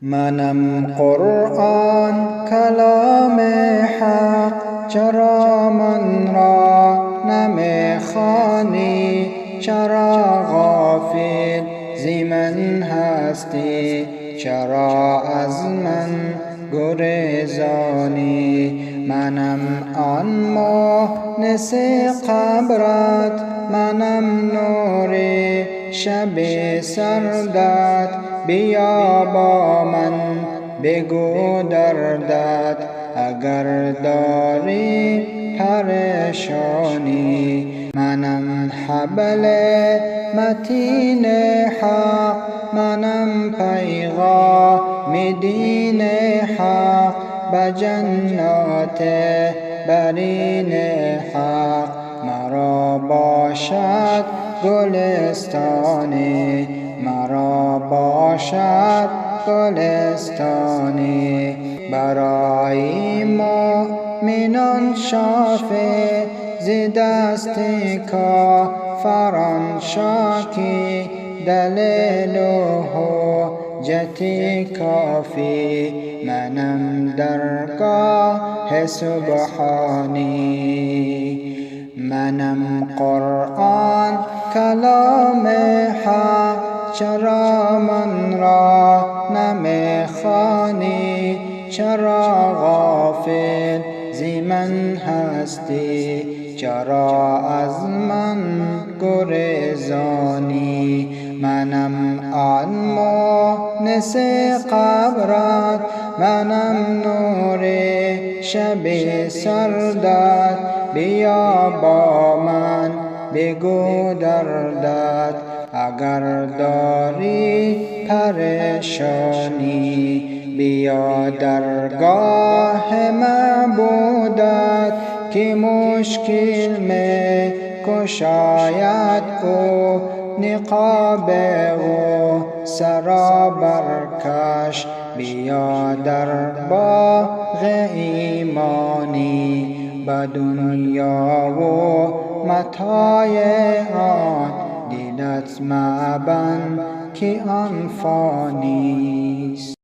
Манам Қуръон каломи ҳақ, чаро манро намехонӣ? Чаро ғофил зи ман ҳастӣ? Чаро аз ман гурезонӣ? Манам он муниси қабрат, манам нури шаби сардат. Биё бо ман бигӯ дардат, агар дорӣ парешонӣ. Манам ҳабли матини ҳақ, манам пайғоми дини ҳақ. Ба ҷаннати барини ҳақ маро бошад гулистонӣ, маро бошад гулистонӣ. Барои муъминон шофеъ, зи дасти кофирон шокӣ. Далелу ҳуҷҷати кофӣ, манам даргоҳи субҳонӣ. Манам Қуръон каломи ҳақ, чаро манро намехонӣ? Чаро ғофил зи ман ҳастӣ? Чаро аз ман гурезонӣ? Манам он муниси қабрат, манам нури шаби сардат. Биё бо ман бигӯ дардат, агар дорӣ парешонӣ. Биё даргоҳи маъбудат, ки мушкил мекушояд ӯ. Ниқоби ӯ саро баркаш, биё дар боғи имонӣ. Ба дунёву матои он дилат мабанд, ки он фонист.